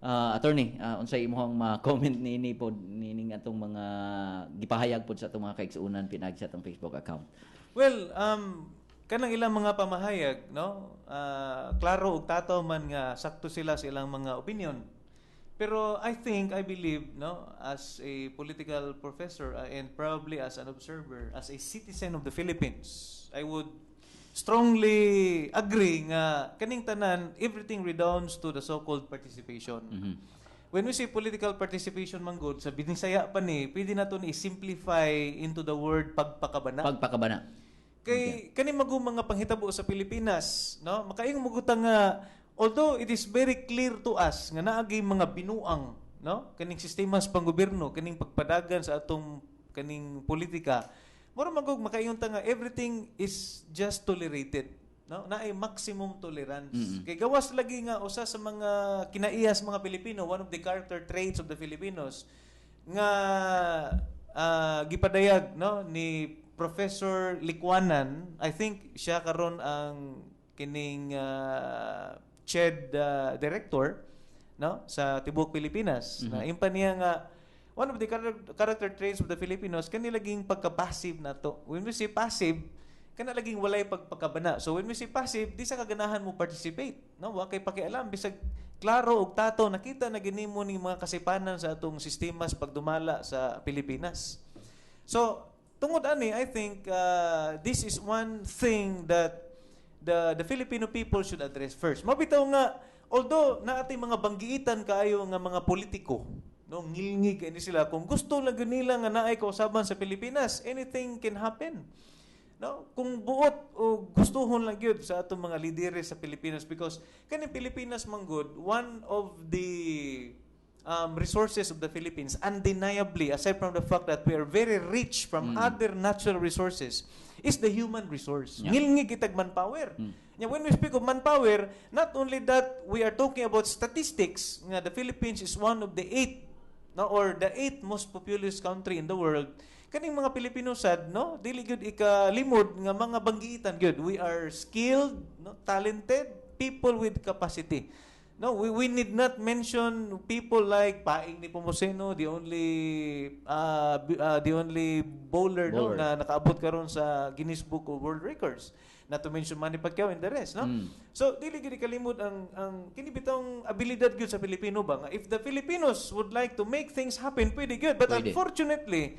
Attorney, unsay imong ma-comment niini pod nining atong mga gipahayag pod sa atong mga kaigsuonan pinaagi sa atong Facebook account? Well, kanang ilang mga pamahayag, no? Klaro ug tataw man nga sakto sila sa ilang mga opinion. Pero I think, I believe, no, as a political professor and probably as an observer, as a citizen of the Philippines, I would strongly agree nga kaning tanan, everything redounds to the so-called participation. When we say political participation man gud, sa binisaya pa ni, pwede nato ni simplify into the word "pagpakabana." Pagpakabana. Kay kani magu mga panghitabo sa Pilipinas, no? Makaingon mo ta nga although it is very clear to us nga naagay mga binuang, no? Kaning sistema sa panggobyerno, kaning pagpadagan sa atong kaning politika. Mura magug makaingon ta nga everything is just tolerated, no? Naay maximum tolerance. Kay gawas lagi nga usa sa mga kinaiyas mga Pilipino, one of the character traits of the Filipinos nga gipadayag, no, ni Professor Licuanan. I think siya karon ang kining CHED director, no, sa tibuok Pilipinas. Na impa niya nga one of the character traits of the Filipinos kani laging pagka-passive nato. When we say passive, kana laging walay pagpakabana. So when we say passive, di sa kaganahan mo participate, no? Wa kay pakialam bisag klaro og tato nakita na gini mo ning mga kasipanan sa atong sistema sa pagdumala sa Pilipinas. So tungod ani, I think this is one thing that the Filipino people should address first. Mabitaw nga although naatay mga banggiitan kaayo nga mga politiko, no, ngilngig kay ni sila, kung gusto lang gyud nila nga naay kausaban sa Pilipinas, anything can happen. No? Kung buot o gustuhon lang gyud sa atong mga lideres sa Pilipinas, because kaning Pilipinas man gud, one of the resources of the Philippines, undeniably, aside from the fact that we are very rich from other natural resources, is the human resource. Ngilngig kitag manpower. Nya, when we speak of manpower, not only that we are talking about statistics nga the Philippines is one of the eight, no, or the eighth most populous country in the world. Kaning mga Pilipino sad, no, dili gyud ikalimod nga mga banggiitan gyud. We are skilled, no, talented people with capacity. No, we need not mention people like Paing Nepomuceno, the only bowler, no, Bowler. Na nakaabot karon sa Guinness Book of World Records. Not to mention Manny Pacquiao and the rest, no? So dili gyud ikalimod ang kini bitong abilidad gyud sa Pilipino ba nga if the Filipinos would like to make things happen, pwede gyud. But Pwede. Unfortunately,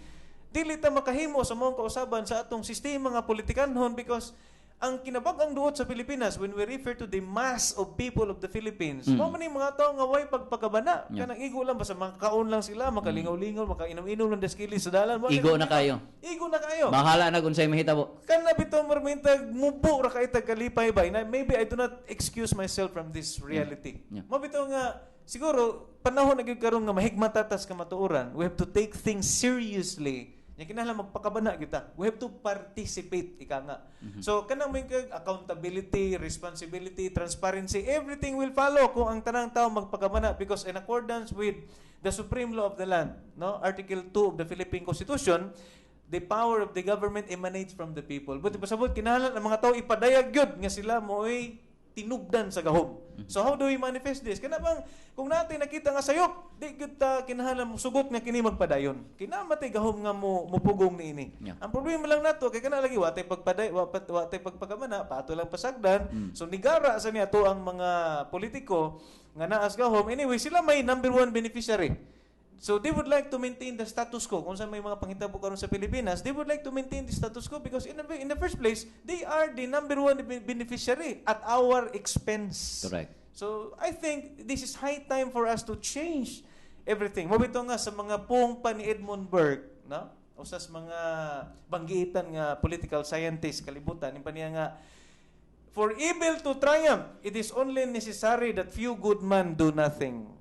dili ta makahimo sa maong kausaban sa atong sistema nga politikanhon because ang kinabag-ang duot sa Pilipinas, when we refer to the mass of people of the Philippines, mao man yung mga tao nga way pagpakabana. Kanang igo lang, basta makakaon lang sila, makalingaw-lingaw, makainom-inom lang daskili sa dalan. Wa Igo na kayo. Igo na kayo. Bahala na kung sa'y mahitabo. Kana bitaw marmintag mubo ra kay tag kalipay ba na maybe I do not excuse myself from this reality. Mao bitaw nga siguro panahon na gyud karon nga mahigmata tas kamatuoran. We have to take things seriously. Nya kinahanglan magpakabana kita. We have to participate, ika nga. So kanang may kag accountability, responsibility, transparency, everything will follow kung ang tanang tao magpakabana because in accordance with the supreme law of the land, no, Article 2 of the Philippine Constitution, the power of the government emanates from the people. But pasabot kinahanglan ang mga tao ipadayag gyud nga sila mo'y tinubdan sa gahom. So how do we manifest this? Kana bang kung natin nakita nga sayop, di gyud ta kinahanglan mo sugot nga kini magpadayon. Kinamatay gahom nga mo mupugong niini. Ang problema lang nato kay kana lagi watay pagpaday watay pagpakamana, pato lang pasagdan. So nigara sa niya to ang mga politiko nga naas gahom. Anyway, sila may number one beneficiary. So they would like to maintain the status quo. Kung sa may mga panghitabo karon sa Pilipinas, they would like to maintain the status quo because in the first place, they are the number one beneficiary at our expense. Correct. So I think this is high time for us to change everything. Mao bitaw nga sa mga pung pa ni Edmund Burke, no? Usa sa mga banggiitan nga political scientist kalibutan, pa niya nga, "For evil to triumph, it is only necessary that few good men do nothing."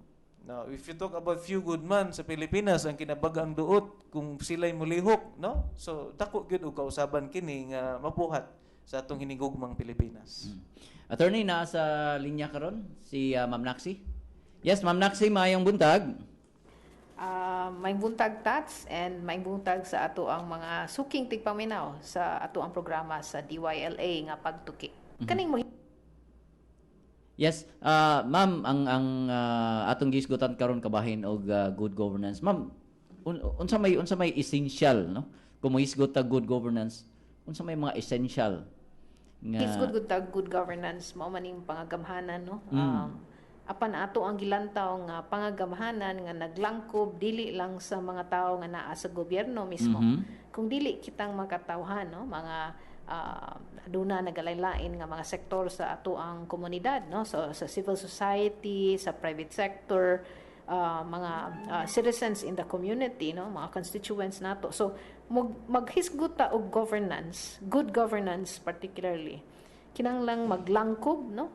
Now, if you talk about few good men sa Pilipinas, ang kinabag-ang duot kung sila'y mulihok, no? So, dako gyud og kausaban kini nga mabuhat sa atong hinigugmang Pilipinas. Attorney, naa sa linya karon si Ma'am Naxi. Yes, Ma'am Naxi, maayong buntag. May buntag, Tats, and may buntag sa ato ang mga suking tigpaminaw sa ato ang programa sa DYLA nga Pagtuki. Kaning mo Yes, ma'am, ang atong gisgutan karon kabahin og good governance. Ma'am, unsa may essential, no? Kung mohisgot ta good governance, unsa may mga essential nga Hisgot gud tag good governance, mao man ning pangagamhanan, no? Apan ato ang gilantaw nga pangagamhanan nga naglangkob dili lang sa mga tawo nga naa sa gobyerno mismo. Kung dili kitang makatawhan, no, mga aduna nagalain-lain nga mga sektor sa ato ang komunidad, no, so sa civil society, sa private sector, mga citizens in the community, no, mga constituents nato. So maghisgot ta og governance, good governance particularly, kinahanglang maglangkob, no,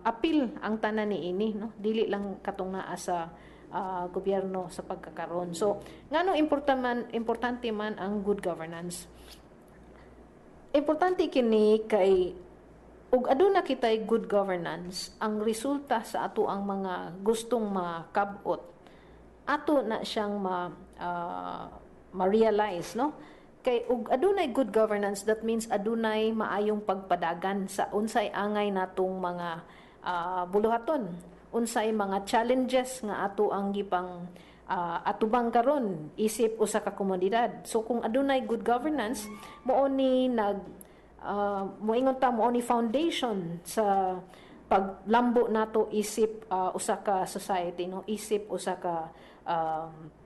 apil ang tanan niini, no, dili lang katong naa sa gobyerno sa pagkakaron. So ngano importante man ang good governance? Importante kini kay ug aduna kitay good governance, ang resulta sa ato ang mga gustong makab-ot, ato na siyang ma-realize, no, kay ug adunay good governance, that means adunay maayong pagpadagan sa unsay angay natong mga buluhaton, unsay mga challenges nga ato ang gipang atubang karon isip usa ka komunidad. So kung adunay good governance, mao ni nag moingon ta mao ni foundation sa paglambo nato isip usa ka society, no, isip usa ka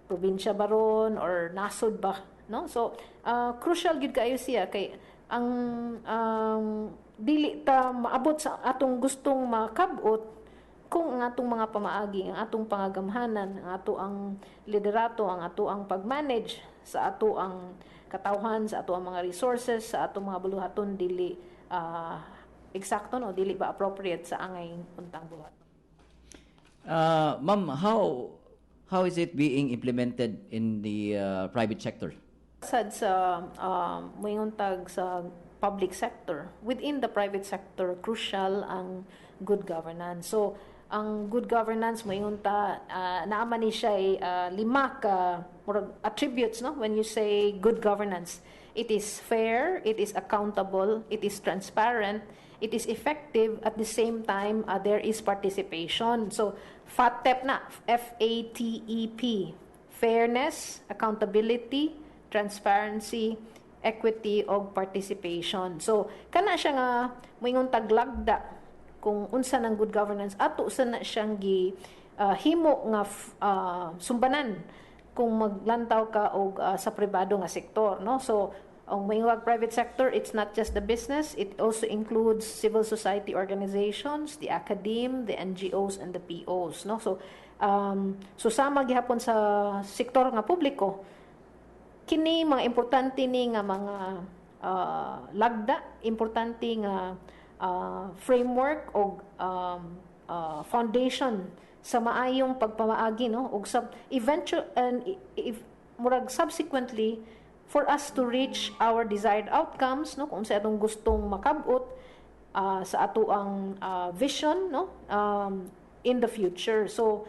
probinsya baron or nasod ba, no? So crucial gid kaayo siya kay ang dili ta maabot sa atong gustong makab-ot kung ang atong mga pamaagi, ang atong pangagamhanan, ang ato ang liderato, ang ato ang pag-manage sa ato ang katawhan, sa ato ang mga resources, sa atong mga buluhaton dili eksakto, no, dili ba appropriate sa angay untang buhat. Ma'am, how is it being implemented in the private sector? Sad sa moingon tag sa public sector, within the private sector, crucial ang good governance. So ang good governance, moingon ta naa man ni siya lima ka murag attributes, no? When you say good governance, it is fair, it is accountable, it is transparent, it is effective, at the same time there is participation. So FATEP na, F A T E P: fairness, accountability, transparency, equity og participation. So kana siya nga moingon taglagda kung unsa ng good governance, ato sa na siyang gi himo nga sumbanan kung maglantaw ka og sa pribado nga sektor, no? So ang moingon private sector, it's not just the business, it also includes civil society organizations, the academe, the NGOs and the POs, no? So sama gihapon sa sektor nga publiko, kini mga importante ni nga mga lagda, importante nga framework og foundation sa maayong pagpamaagi, no, og sub eventual and if murag subsequently for us to reach our desired outcomes, no, kung sa atong gustong makabot sa ato ang vision, no, in the future. So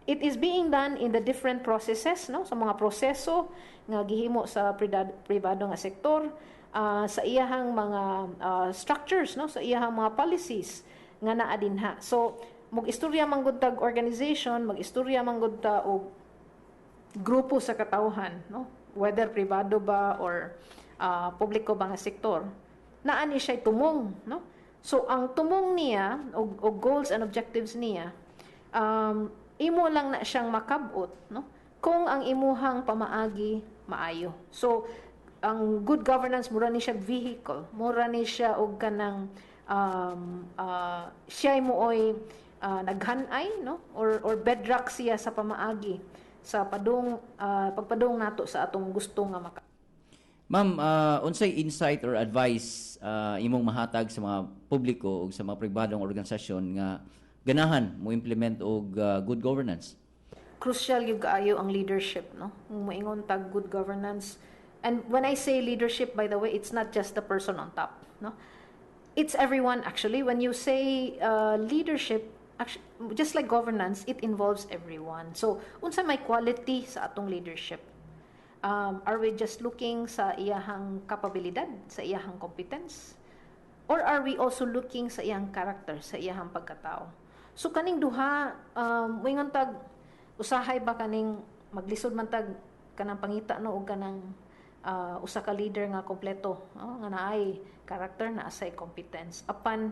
it is being done in the different processes, no, sa mga proseso nga gihimo sa pribado nga sektor, sa iyahang mga structures, no, sa iyahang mga policies nga naa dinha. So mag-istorya man gud tag organization, mag-istorya man gud ta og grupo sa katawhan, no, whether pribado ba or publiko ba nga sektor, naa ni siya tumong, no? So ang tumong niya og goals and objectives niya, imo lang na siyang makabot, no, kung ang imuhang pamaagi maayo. So ang good governance, mura ni siya vehicle, mura ni siya og kanang siya mooy naghanay, no, or bedrock siya sa pamaagi sa padung pagpadung nato sa atong gusto nga maka Ma'am, unsay insight or advice imong mahatag sa mga publiko ug sa mga pribadong organisasyon nga ganahan mo implement og good governance? Crucial gyud kaayo ang leadership, no, kung moingon tag good governance. And when I say leadership, by the way, it's not just the person on top, no, it's everyone actually. When you say leadership, actually, just like governance, it involves everyone. So unsa may quality sa atong leadership? Are we just looking sa iyahang kapabilidad, sa iyahang competence? Or are we also looking sa iyang character, sa iyang pagkatao? So kaning duha, moingon tag usahay ba kaning maglisod man tag kanang pangita, no, og kanang usa ka leader nga kompleto, no, nga naay character, naa say competence. Apan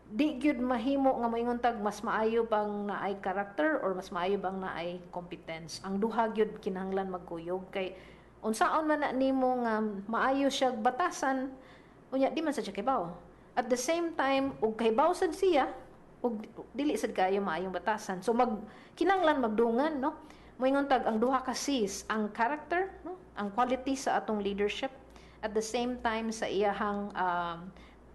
di gyud mahimo nga moingon tag mas maayo bang naay character or mas maayo bang naay competence. Ang duha gyud kinahanglan magkuyog, kay unsaon man na nimo nga maayo siya batasan, unya di man sa siya kahibaw. At the same time, ug kahibaw sad siya ug dili sad kaayo maayong batasan. So mag kinahanglan magdungan, no? Moingon tag ang duha ka C's, ang character, no, ang quality sa atong leadership, at the same time sa iyahang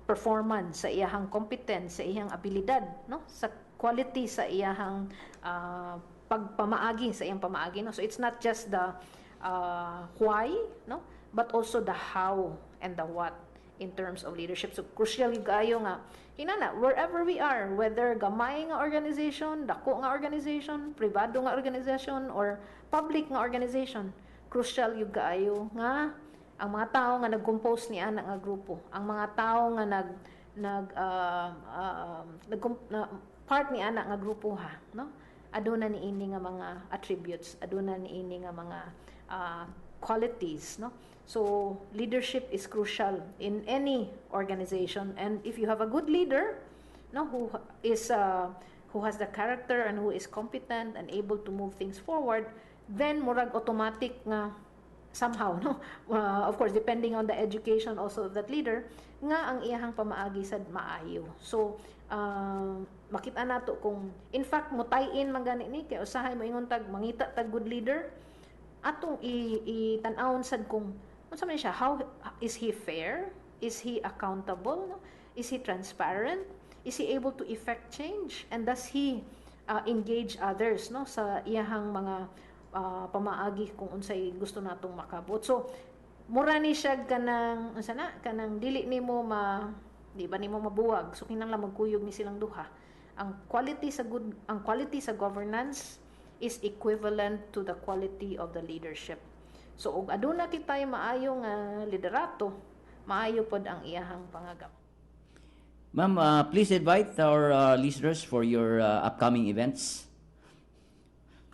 performance, sa iyahang competence, sa iyang abilidad, no, sa quality sa iyahang pagpamaagi, sa iyang pamaagi, no? So it's not just the why, no, but also the how and the what in terms of leadership. So crucial gyud kaayo nga inana, wherever we are, whether gamay nga organization, dako nga organization, pribado nga organization or public nga organization, crucial gyud kaayo nga ang mga tao nga nag-compose ni ana nga grupo, ang mga tao nga nag nag nag na, part ni ana nga grupo ha, no, aduna ni ini nga mga attributes, aduna ni ini nga mga qualities, no? So leadership is crucial in any organization, and if you have a good leader, no, who has the character and who is competent and able to move things forward, then murag automatic nga somehow, no, of course depending on the education also of that leader, nga ang iyahang pamaagi sad maayo. So makita nato kung in fact mo tie-in man gani ni, kay usahay moingon tag mangita tag good leader, atong i-tan-awon sad kung unsa man siya, how is he fair, is he accountable, no? Is he transparent, is he able to effect change, and does he engage others, no, sa iyahang mga pamaagi kung unsay gusto natong makabot. So mura ni siya kanang unsa na, kanang dili nimo ma di ba nimo mabuwag. So kinahanglan magkuyog ni silang duha. Ang quality sa governance is equivalent to the quality of the leadership. So ug aduna kitay maayo nga liderato, maayo pod ang iyahang pangagam. Ma'am, please invite our listeners for your upcoming events.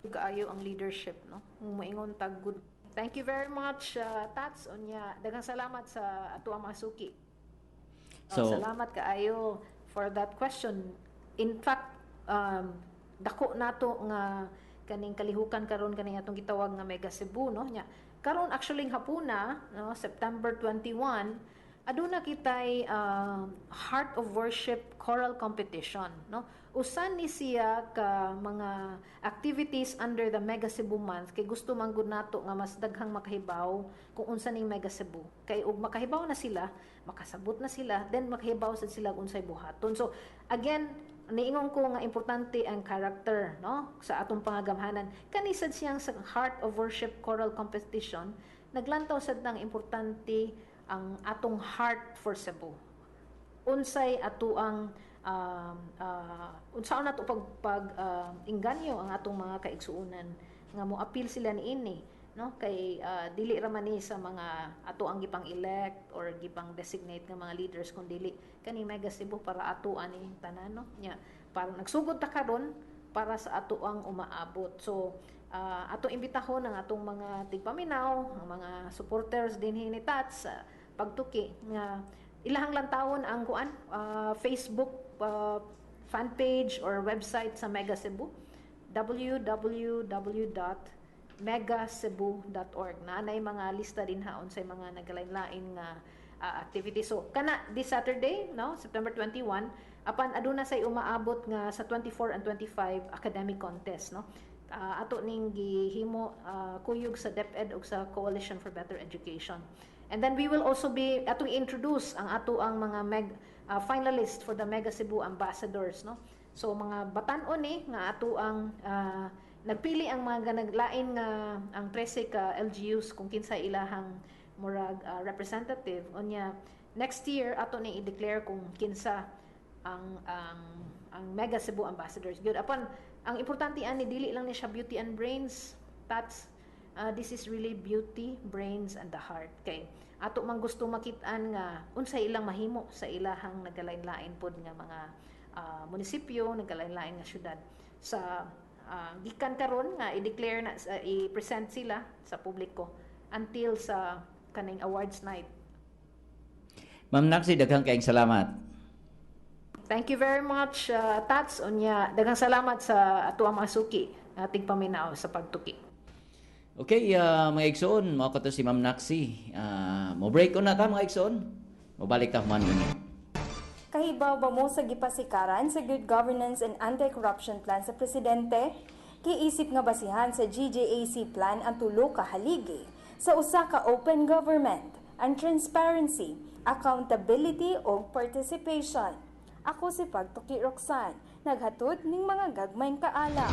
Kaayo ang leadership, no, moingon tag good. Thank you very much, Tats. Unya daghang salamat sa ato ang mga suki. Oh, salamat kaayo for that question. In fact, dako nato nga kaning kalihukan karon, kaning atong gitawag nga Mega Cebu, no? Nya karon actually hapuna, no, September 21, aduna kitay Heart of Worship Choral Competition, no? Usan ni siya ka mga activities under the Mega Cebu Month, kay gusto man gud nato nga mas daghang makahibaw kung unsa ning Mega Cebu, kay ug makahibaw na sila, makasabot na sila, then makahibaw sad sila kung unsay buhaton. So again, niingon ko nga importante ang character, no, sa atong pangagamhanan. Kani sad siyang sa Heart of Worship Choral Competition, naglantaw sad ng importante ang atong heart for Cebu, unsay ato ang unsaon nato pag pag inganyo ang atong mga kaigsuonan nga mo appeal sila niini, no, kay dili ra man ni sa mga ato ang gipang elect or gipang designate nga mga leaders, kun dili kani Mega Cebu para ato ani tanan, no? Nya parang nagsugod ta karon para sa ato ang umaabot. So ato imbitahon ang atong mga tigpaminaw, ang mga supporters dinhi ni Tats sa pagtuki, nga ilahang lantawon ang kuan, Facebook fan page or website sa Mega Cebu, www.megacebu.org. Naanay mga lista din ha unsay mga nagalain-lain nga activity. So kana this Saturday, no, September 21, apan aduna say umaabot nga sa 24 and 25 academic contest, no? Ato ning gihimo kuyog sa DepEd ug sa Coalition for Better Education. And then we will also be atong introduce ang ato ang mga finalist for the Mega Cebu Ambassadors, no? So mga batan-on ni nga ato ang nagpili ang mga naglain nga ang 13 ka LGUs kung kinsa ilahang murag representative. Unya next year ato ni i-declare kung kinsa ang Mega Cebu Ambassadors. Good. Apan ang importante ani, dili lang ni siya beauty and brains, Tats. This is really beauty, brains and the heart kay ato man gusto makit-an nga unsay ilang mahimo sa ilahang nagkalain-lain pod nga mga munisipyo, nagkalain-lain nga syudad. Sa gikan karon nga i-declare na, i-present sila sa publiko until sa kaning awards night. Ma'am Naxi, daghang kaayong salamat. Thank you very much, Tats. Unya, daghang salamat sa ato ang mga suki nga tigpaminaw sa Pagtuki. Okay, mga igsoon, mao kato si Ma'am Naxi. Mo break ko na ta, mga igsoon. Mobalik ta human unya. Kahibaw ba mo sa gipasikaran sa Good Governance and Anti-Corruption Plan sa Presidente? Giisip nga basihan sa GGAC plan ang tulo ka haligi sa usa ka open government, ang transparency, accountability ug participation. Ako si Pagtuki Roxanne, naghatod ning mga gagmayng kaalam.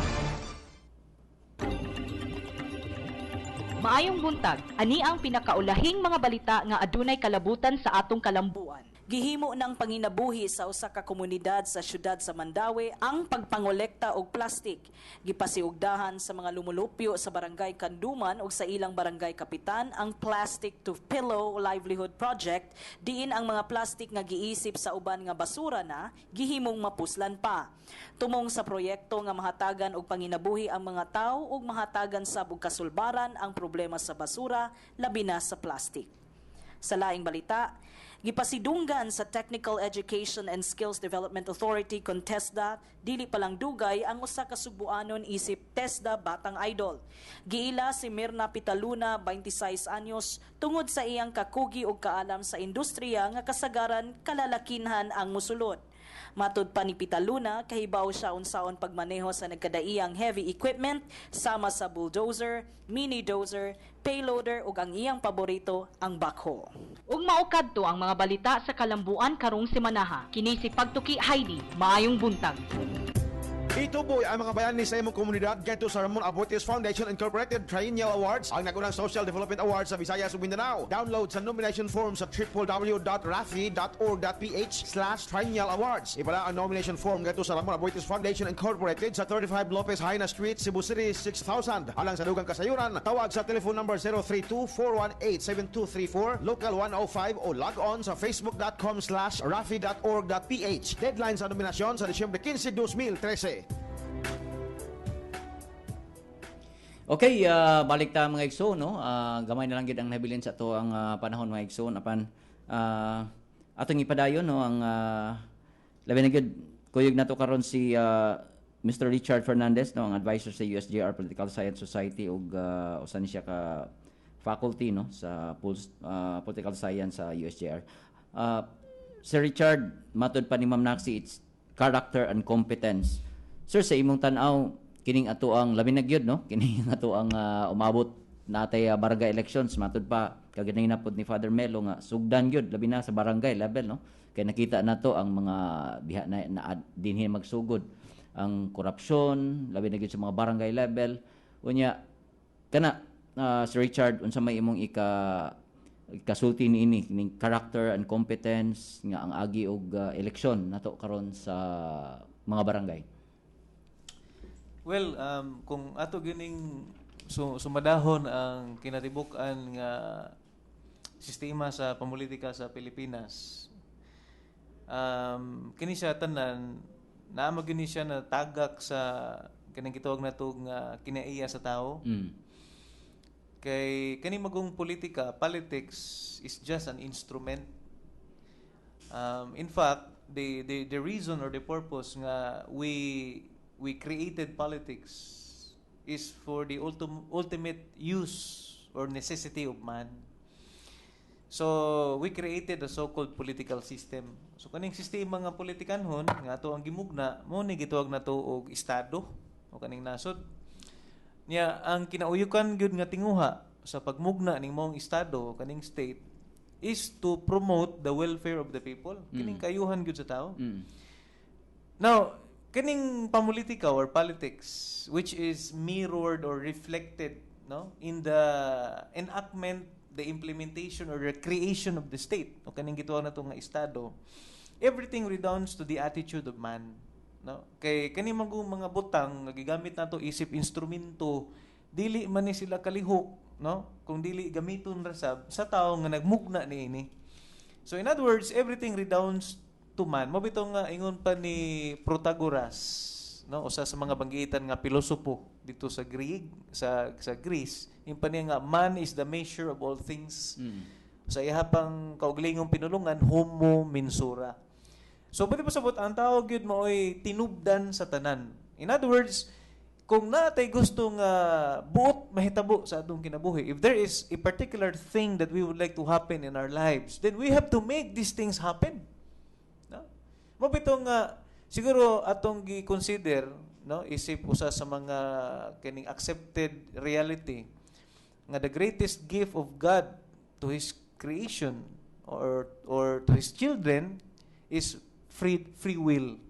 Maayong buntag, ani ang pinakaulahing mga balita nga adunay kalabutan sa atong kalambuan. Gihimo ng panginabuhi sa usa ka komunidad sa syudad sa Mandaue ang pagpangolekta og plastik. Gipasiugdahan sa mga lumulupyo sa Barangay Kanduman ug sa ilang barangay kapitan ang Plastic to Pillow Livelihood Project, diin ang mga plastik nga giisip sa uban nga basura na gihimong mapuslan pa. Tumong sa proyekto nga mahatagan og panginabuhi ang mga tawo ug mahatagan sab og kasulbaran ang problema sa basura, labi na sa plastik. Sa laing balita, gipasidunggan sa Technical Education and Skills Development Authority kon TESDA dili pa lang dugay ang usa ka Sugbuanon isip TESDA Batang Idol. Giila si Mirna Pitaluna, 26 anyos, tungod sa iyang kakugi og kaalam sa industriya nga kasagaran kalalakinhan ang musulod. Matud pa ni Pitaluna, kahibaw siya unsaon pagmaneho sa nagkadaiyang heavy equipment sama sa bulldozer, mini dozer, payloader ug ang iyang paborito, ang backhoe. Ug mao kadto ang mga balita sa kalambuan karong semanaha. Kini si Pagtuki Heidi. Maayong buntag. Ituboy ang mga bayani sa imong komunidad ngadto sa Ramon Aboitiz Foundation Incorporated Triennial Awards, ang nagunang Social Development Awards sa Visayas ug Mindanao. Download sa nomination form sa www.rafi.org.ph/triennial awards. Ipadala ang nomination form ngadto sa Ramon Aboitiz Foundation Incorporated sa 35 Lopez Jaena Street, Cebu City 6000. Alang sa dugang kasayuran, tawag sa telephone number 032-418-7234, local 105, o log on sa facebook.com/rafi.org.ph. Deadline sa nominasyon sa Disyembre 15, 2013. Okay, balik ta, mga igsoon, no? Gamay na lang gid ang nabilin sa ato ang panahon, mga igsoon, apan atong ipadayon, no, ang labi na gyud kuyog nato karon si Mr. Richard Fernandez, no, ang advisor sa USJR Political Science Society ug usa ni siya ka faculty, no, sa Political Science sa USJR. Sir Richard, matod pa ni Ma'am Naxi, it's character and competence. Sir, sa imong tan-aw, kining ato ang labi na gyud, no, kining ato ang umabot natay barangay elections, matud pa kaganina pod ni Father Melo nga sugdan gyud labi na sa barangay level, no, kay nakita nato ang mga diha na dinhi magsugod ang korupsyon, labi na gyud sa mga barangay level. Unya kana, Sir Richard, unsa may imong ikasulti niini ning character and competence nga ang agi og eleksyon nato karon sa mga barangay? Well, kung ato gining sumadahon ang kinatibuk-an nga sistema sa pamulitika sa Pilipinas, kini siya tanan naa man gyud ni siya na tagak sa kaning gitawag nato nga kinaiya sa tao. Kay kani magong politika, politics is just an instrument. In fact, the reason or the purpose nga we created politics is for the ultimate use or necessity of man. So, we created the so-called political system. So, kaning sistema nga politikanhon nga ato ang gimugna, mo ni gitawag nato og estado o kaning nasod. Nya ang kinauyukan gyud nga tinguha sa pagmugna ning maong estado, kaning state, is to promote the welfare of the people. Kining kayuhan gyud sa tao. Now, kining pamulitika or politics, which is mirrored or reflected, no, in the enactment, the implementation or the creation of the state o kaning gitawag nato nga estado, everything redounds to the attitude of man, no? Kay kani mga butang nga gigamit nato isip instrumento Dili man ni sila kalihok, no, kung dili gamiton ra sab sa tawo nga nagmugna niini. So in other words, everything redounds to man. Mao bitong nga ingon pa ni Protagoras, no, usa sa mga banggitan nga pilosopo dito sa Greek sa Greece, ingon pa niya nga man is the measure of all things. Sa iha pang kaugalingong pinulungan, homo mensura. So pwede pasabot, ang tao gyud maoy tinubdan sa tanan. In other words, kung natay gusto nga buot mahitabo sa atong kinabuhi, if there is a particular thing that we would like to happen in our lives, then we have to make these things happen. No? Mao bitong nga siguro atong gi-consider, no, isip usa sa mga kining accepted reality nga the greatest gift of God to his creation or to his children is free will.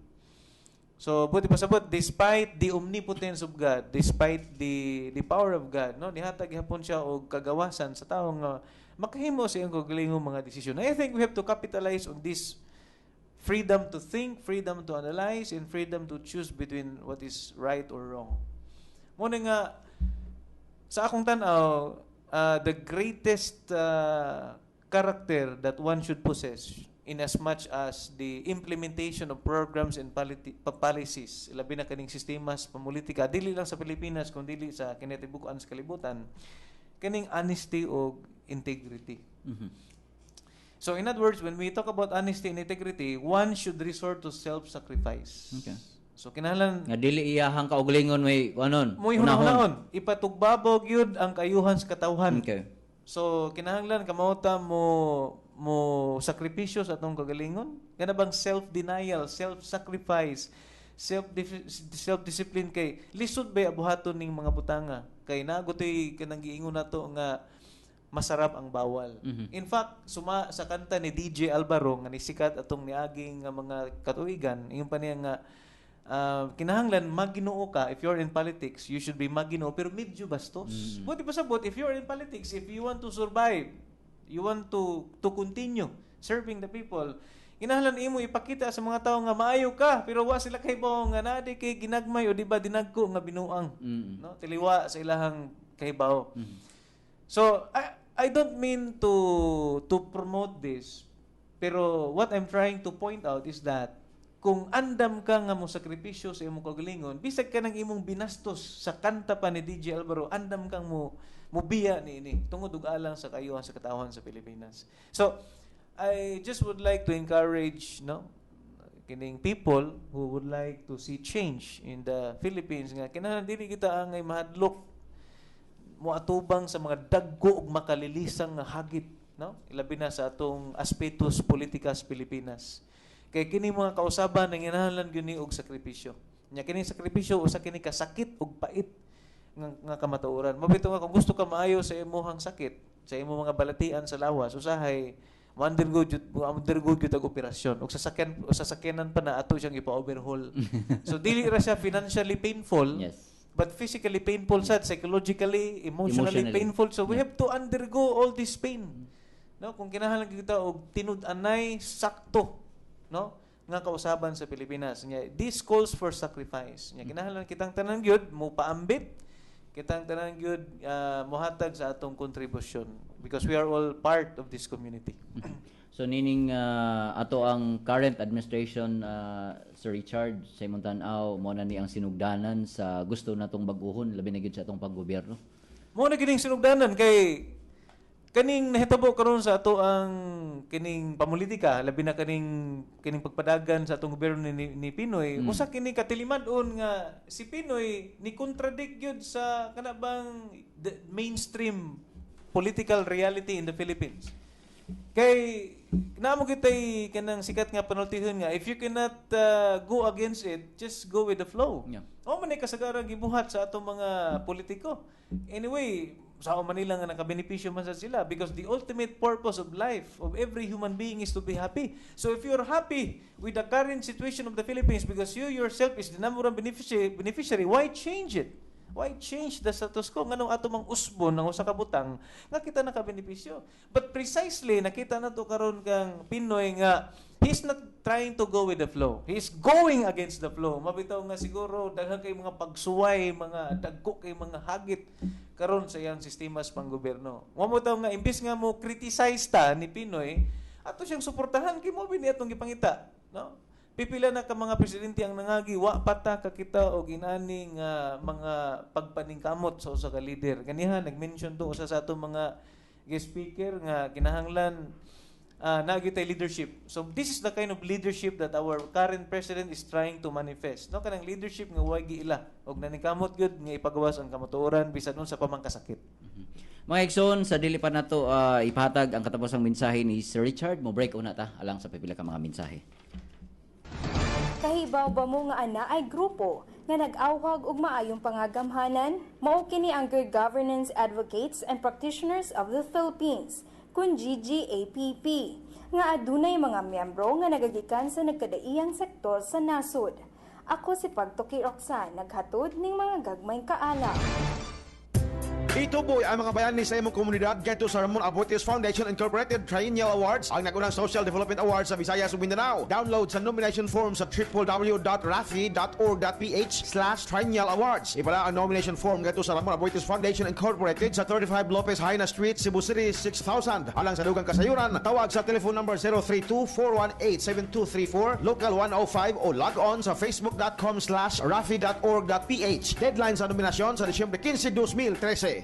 So, buot pasabot, despite the omnipotence of God, despite the power of God, no, nihatag gihapon siya og kagawasan sa tawo nga makahimo sa iyang kaugalingong mga desisyon. I think we have to capitalize on this freedom to think, freedom to analyze, and freedom to choose between what is right or wrong. Mao na nga sa akong tan-aw, the greatest character that one should possess in as much as the implementation of programs and policies, labi na kaning sistemas pamulitika, dili lang sa Pilipinas kun dili sa kinatibukan sa kalibutan, kaning honesty o integrity. So in other words, when we talk about honesty and integrity, one should resort to self-sacrifice. So kinahanglan Nga dili iyahang kaugalingon may kuanon. mo'y hunahon, ipatugbabaw gyud ang kaayuhan sa katawhan. So kinahanglan kamao ta mo sakripisyo sa atong kagalingon. Kana bang self-denial, self-sacrifice, self-discipline, kay lisod bay abuhaton ning mga butanga, kay naa gotoy kanang giingon nato nga masarap ang bawal. In fact, suma sa kanta ni DJ Alvaro nga nisikat atong niaging nga mga katuigan, ingon pa niya nga kinahanglan maginoo ka. If you're in politics, you should be maginoo pero medyo bastos. Buot pasabot, if you're in politics, if you want to survive, you want to continue serving the people, kinahanglan imo ipakita sa mga tao nga maayo ka pero wa sila kahibaw nga naa kay ginagmay o di ba dinagko nga binuang, no, tiliwa sa ilahang kahibaw. So I don't mean to promote this, pero what I'm trying to point out is that kung andam ka nga mo sakripisyo sa imong kagalingon, bisag kanang imong binastos sa kanta pa ni DJ Alvaro, andam kang mo mubiya niini tungod ug alang sa kaayuhan sa katawhan sa Pilipinas. So I just would like to encourage, no, kining people who would like to see change in the Philippines nga kinahanglan dili kita angay mahadlok moatubang sa mga dagko ug makalilisang nga hagit, no, ilabi na sa atong aspetos politika sa Pilipinas, kay kini mga kausaban nanginahanglan gyud ni og sakripisyo. Nya kini sakripisyo, usa kini kasakit ug pait nga kamatuoran. Mao bitaw nga kung gusto ka maayo sa imong sakit, sa imong mga balatian sa lawas, usahay mo undergo jud og operasyon ug sasakyan, sasakyanan pa na ato siyang ipa-overhaul. So dili ra siya financially painful, but physically painful sad, psychologically, emotionally, Emotionally. painful. So we have to undergo all this pain, no, kung kinahanglan kita og tinud-anay sakto, no, nga kausaban sa Pilipinas. Nya this calls for sacrifice. Nya kinahanglan kitang tanan gyud mo paambit, kitang tanan gyud mohatag sa atong kontribusyon because we are all part of this community. So nining ato ang current administration, Sir Richard, sa imong tan-aw, mo na ni ang sinugdanan sa gusto natong bag-uhon, labi na gyud sa atong paggobyerno? Mao na kining sinugdanan, kay kaning nahitabo karon sa ato ang kining pamulitika, labi na kining pagpadagan sa atong gobyerno ni PNoy, usa kini katilimad-on nga si PNoy ni contradict gyud sa kana bang the mainstream political reality in the Philippines. Kay naa man kitay kanang sikat nga panultihon nga if you cannot go against it, just go with the flow. Mao man ni kasagaran gibuhat sa atong mga politiko. Anyway, sa Manila nga nakabenepisyo man sa sila because the ultimate purpose of life of every human being is to be happy. So if you're happy with the current situation of the Philippines because you yourself is the number one beneficiary, why change it? Why change the status quo? Nganong ato mang usbon ang usa ka butang nga kita nakabenepisyo? But precisely nakita na to karon kang PNoy nga he's not trying to go with the flow. He's going against the flow. Mabitaw nga siguro daghan kay mga pagsuway, mga dagko kay mga hagit karon sa iyang sistema sa panggobyerno. Mo mo nga imbis nga mo criticize ta ni PNoy, ato siyang suportahan kay mo bini atong gipangita, no? Pipila na ka mga presidente ang nangagi, wa pa ta kakita og inani nga mga pagpaningkamot sa usa ka leader. Ganiha nag-mention to usa sa atong mga guest speaker nga kinahanglan naa gyud tay leadership. So this is the kind of leadership that our current president is trying to manifest. No, kanang leadership nga way giila og naningkamot gyud nga ipagawas ang kamatuoran bisan unsa pa man kasakit. Mga igsoon, sa dili pa nato ipahatag ang katapusang mensahe ni Sir Richard, mo break una ta alang sa pipila ka mga mensahe. Kahibaw ba mo nga anaay grupo nga nag-awhag og maayong pangagamhanan? Mao kini ang Good Governance Advocates and Practitioners of the Philippines, kun GGAPP, nga adunay mga miyembro nga nagagikan sa nagkadaiyang sektor sa nasod. Ako si Pagtuki Roxanne, naghatod ning mga gagmayng kaalam. Ituboy ang mga bayani sa imong komunidad ngadto sa Ramon Aboitiz Foundation Incorporated Triennial Awards, ang nagunang Social Development Awards sa Visayas ug Mindanao. Download sa nomination form sa www.rafi.org.ph/triennial awards. Ipala ang nomination form ngadto sa Ramon Aboitiz Foundation Incorporated sa 35 Lopez Jaena Street, Cebu City 6000. Alang sa dugang kasayuran, tawag sa telephone number 032-418-7234, local 105, o log on sa facebook.com/rafi.org.ph. Deadline sa nominasyon sa Disyembre 15, 2013.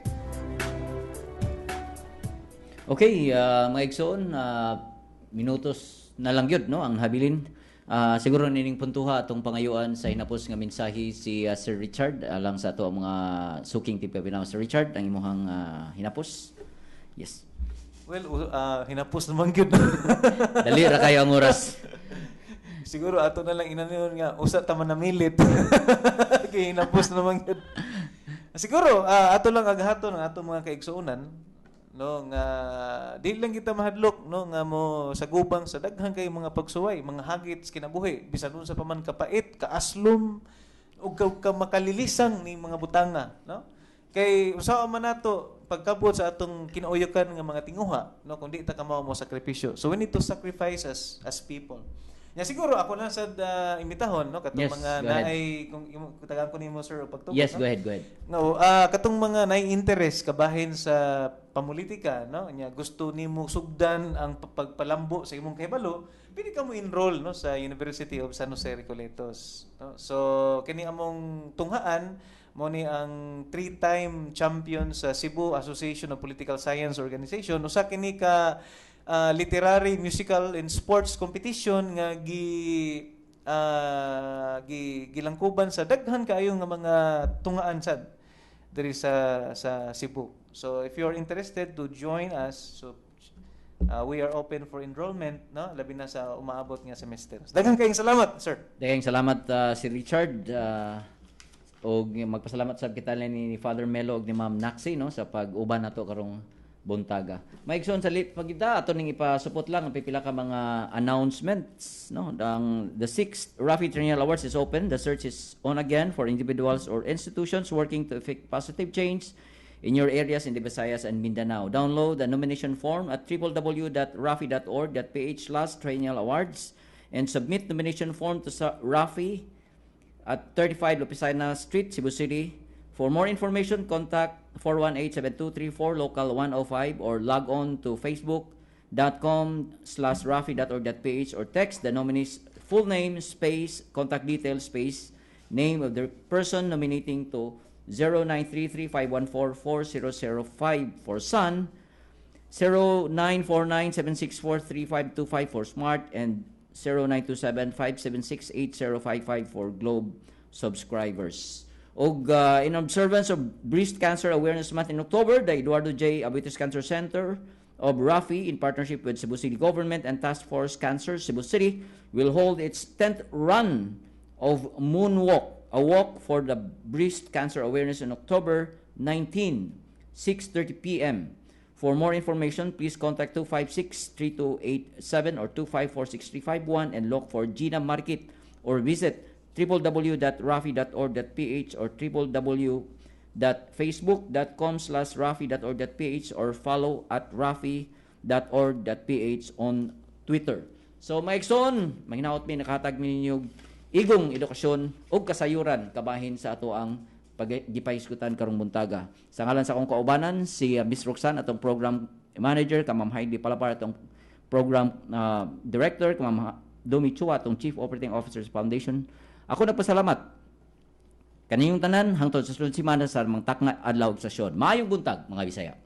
Okay, mga igsoon, minutos na lang yun, no, ang habilin. Siguro nining puntuha atong pangayuan sa hinapos nga mensahe si Sir Richard alang sa ato ang mga suking tigpaminaw. Sir Richard, ang imuhang hinapos. Yes. Well, hinapos naman gyud. Dali ra kayo ang oras. Siguro ato na lang inanon nga usa ta man namilit. Kay hinapos naman gyud. Siguro ato lang aghaton ang ato mga kaigsuonan, no, nga di lang kita mahadlok, no, nga mo sagubang sa daghan kay mga pagsuway, mga hagit sa kinabuhi, bisan unsa pa man kapait, kaaslom ug ka makalilisang ni mga butanga, no, kay usaha man nato pagkabot sa atong kinauyokan nga mga tinguha, no, kung di ta kamao mo sakripisyo. So we need to sacrifice as people. Nya siguro ako na sad imitahon, no, katong Yes, mga go ahead. Naay kung tagaan ko nimo, sir, og pagtugot, Yes, no? Go ahead, go ahead. No, katong mga naay interest kabahin sa pamulitika, no? Nya gusto nimo sugdan ang pagpalambo sa imong kahibalo, pwede ka mo enroll, no, sa University of San Jose Recoletos, no? So kini among tunghaan mo ni ang three-time champion sa Cebu Association of Political Science Organization. Usa kini ka literary, musical and sports competition nga gi gilangkuban sa daghan kaayo nga mga tungaan sad diri sa Cebu. So if you are interested to join us, so we are open for enrollment, no? Labi na sa umaabot nga semester. Daghang kayong salamat, sir. Daghang salamat, si Richard, og magpasalamat sab kita ni Father Melo og ni Ma'am Naxi, no, sa pag-uban nato karong buntaga. Maigsoon, sa pagita ato ning ipasupot lang ang pipila ka mga announcements, no. Ang the sixth Rafi Triennial Awards is open. The search is on again for individuals or institutions working to effect positive change in your areas in the Visayas and Mindanao. Download the nomination form at www.rafi.org.ph/triennial awards and submit nomination form to Rafi at 35 Lopez Jaena Street, Cebu City. For more information, contact 418-7234, local 105, or log on to facebook.com/rafi.org.ph or text the nominee's full name, space, contact details, space, name of the person nominating to 0933-514-4005 for Sun, 0949-764-3525 for Smart, and 0927-576-8055 for Globe subscribers. Og in observance of Breast Cancer Awareness Month in October, the Eduardo J. Aboitiz Cancer Center of Rafi, in partnership with Cebu City Government and Task Force Cancer Cebu City, will hold its 10th run of Moonwalk, a walk for the breast cancer awareness on October 19, 6:30 p.m. For more information, please contact 256-3287 or 254-6351 and look for Gina Market, or visit www.rafi.org.ph or www www.facebook.com/rafi.org.ph or follow @rafi.org.ph on Twitter. So mga igsoon, manghinaot mi nakahatag mi ninyo igong edukasyon ug kasayuran kabahin sa ato ang paggipahisgutan karong buntaga. Sa ngalan sa akong kaubanan si Miss Roxanne, atong program manager, ka Ma'am Heidi Palapar, atong program director, ka Ma'am Domi Chua, atong chief operating officer sa foundation. Ako nagpasalamat kaninyong tanan hangtod sa sunod semana sa mga takna adlaw ug sesyon. Maayong buntag, mga Bisaya.